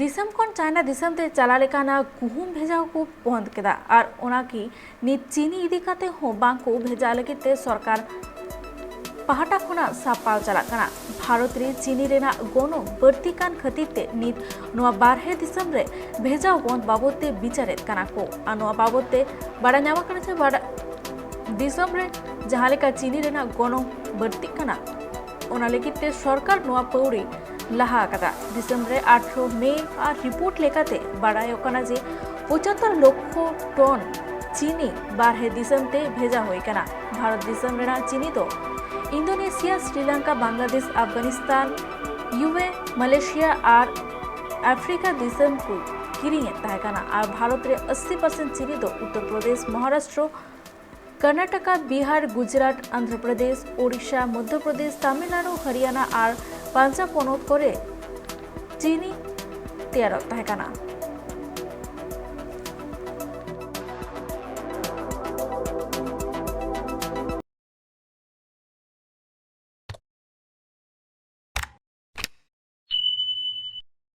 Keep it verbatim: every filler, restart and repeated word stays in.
ᱫᱤᱥᱚᱢ ᱠᱷᱚᱱ ᱪᱟᱭᱱᱟ ᱫᱤᱥᱚᱢ ᱛᱮ ᱪᱟᱞᱟᱣ ᱞᱮᱠᱟᱱᱟᱜ ᱜᱩᱦᱩᱢ ᱵᱷᱮᱡᱟ ᱠᱚ ᱵᱚᱱᱫ ᱠᱮᱫᱟ ᱟᱨ ᱚᱱᱟ ᱠᱤ ᱱᱤᱛ ᱪᱤᱱᱤ ᱤᱫᱤ ᱠᱟᱛᱮ ᱦᱚᱸ ᱵᱟᱝ ᱠᱚ ᱵᱷᱮᱡᱟ ᱞᱟᱹᱜᱤᱫ ᱛᱮ ᱥᱚᱨᱠᱟᱨ ᱯᱟᱦᱴᱟ ᱠᱷᱚᱱᱟᱜ ᱥᱟᱯᱲᱟᱣ ᱪᱟᱞᱟᱜ ᱠᱟᱱᱟ᱾ ᱵᱷᱟᱨᱚᱛ ᱨᱮ ᱪᱤᱱᱤ ᱨᱮᱱᱟᱜ ᱜᱚᱱᱚᱝ ᱵᱟᱹᱲᱛᱤ ᱠᱟᱱ ᱠᱷᱟᱹᱛᱤᱨ ᱛᱮ ᱱᱤᱛ ᱱᱚᱣᱟ ᱵᱟᱨᱦᱮ ᱫᱤᱥᱚᱢ ᱨᱮ ᱵᱷᱮᱡᱟ ᱵᱚᱱᱫ ᱵᱟᱵᱚᱫ ᱛᱮ ᱵᱤᱪᱟᱹᱨᱮᱫ ᱠᱟᱱᱟ ᱠᱚ ᱟᱨ ᱱᱚᱣᱟ ᱵᱟᱵᱚᱫ ᱛᱮ ᱵᱟᱲᱟᱭ ᱧᱟᱢ ᱟᱠᱟᱱᱟ ᱡᱮ ᱵᱟᱲᱟ-, ᱫᱤᱥᱚᱢ ᱨᱮ ᱡᱟᱦᱟᱸ ᱞᱮᱠᱟ ᱪᱤᱱᱤ ᱨᱮᱱᱟᱜ ᱜᱚᱱᱚᱝ ᱵᱟᱹᱲᱛᱤᱜ ᱠᱟᱱᱟ, ᱚᱱᱟ ᱞᱟᱹᱜᱤᱫ ᱛᱮ ᱥᱚᱨᱠᱟᱨ ᱱᱚᱣᱟ ᱯᱟᱹᱣᱲᱤ ᱞᱟᱦᱟ ᱟᱠᱟᱫᱟ᱾ ᱫᱤᱥᱚᱢ ᱨᱮ ᱟᱴᱷᱨᱚ ᱢᱮ ᱟᱨ ᱨᱤᱯᱳᱨᱴ ᱞᱮᱠᱟᱛᱮ ᱵᱟᱲᱟᱭᱚᱜ ᱠᱟᱱᱟ ᱡᱮ ᱯᱚᱸᱪᱟᱛᱛᱳᱨ ᱞᱚᱠᱠᱷᱚ ᱴᱚᱱ ᱪᱤᱱᱤ ᱵᱟᱨᱦᱮ ᱫᱤᱥᱚᱢ ᱛᱮ ᱵᱷᱮᱡᱟ ᱦᱩᱭ ᱠᱟᱱᱟ᱾ ᱵᱷᱟᱨᱚᱛ ᱫᱤᱥᱚᱢ ᱨᱮᱱᱟᱜ ᱪᱤᱱᱤ ᱫᱚ ᱤᱱᱫᱳᱱᱮᱥᱤᱭᱟ, ᱥᱨᱤᱞᱚᱝᱠᱟ, ᱵᱟᱝᱞᱟᱫᱮᱥ, ᱟᱯᱷᱜᱟᱱᱤᱥᱛᱟᱱ, ᱤᱭᱩᱮ, ᱢᱟᱞᱚᱭᱮᱥᱤᱭᱟ ᱟᱨ ᱟᱯᱷᱨᱤᱠᱟ ᱫᱤᱥᱚᱢ ᱠᱚ ᱠᱤᱨᱤᱧᱮᱫ ᱛᱟᱦᱮᱸ ᱠᱟᱱᱟ ᱟᱨ ᱵᱷᱟᱨᱚᱛ ᱨᱮ ᱟᱥᱤ ᱯᱟᱨᱥᱮᱱᱴ ᱪᱤᱱᱤ ᱫᱚ ᱩᱛᱛᱚᱨ ᱯᱨᱚᱫᱮᱥ, ᱢᱚᱦᱟᱨᱟᱥᱴᱨᱚ, ᱠᱚᱨᱱᱟᱴᱚᱠᱟ, ᱵᱤᱦᱟᱨ, ᱜᱩᱡᱽᱨᱟᱴ, ᱟᱱᱫᱷᱨᱚ ᱯᱨᱚᱫᱮᱥ, ᱳᱰᱤᱥᱟ, ᱢᱚᱫᱽᱫᱷᱚ ᱯᱨᱚᱫᱮᱥ, ᱛᱟᱢᱤᱞᱱᱟᱲᱩ, ᱦᱚᱨᱤᱭᱟᱱᱟ ᱟᱨ ᱯᱟᱧᱡᱟᱵᱽ ᱯᱚᱱᱚᱛ ᱠᱚᱨᱮ ᱪᱤᱱᱤ ᱛᱮᱭᱟᱨᱚᱜ ᱛᱟᱦᱮᱸ ᱠᱟᱱᱟ᱾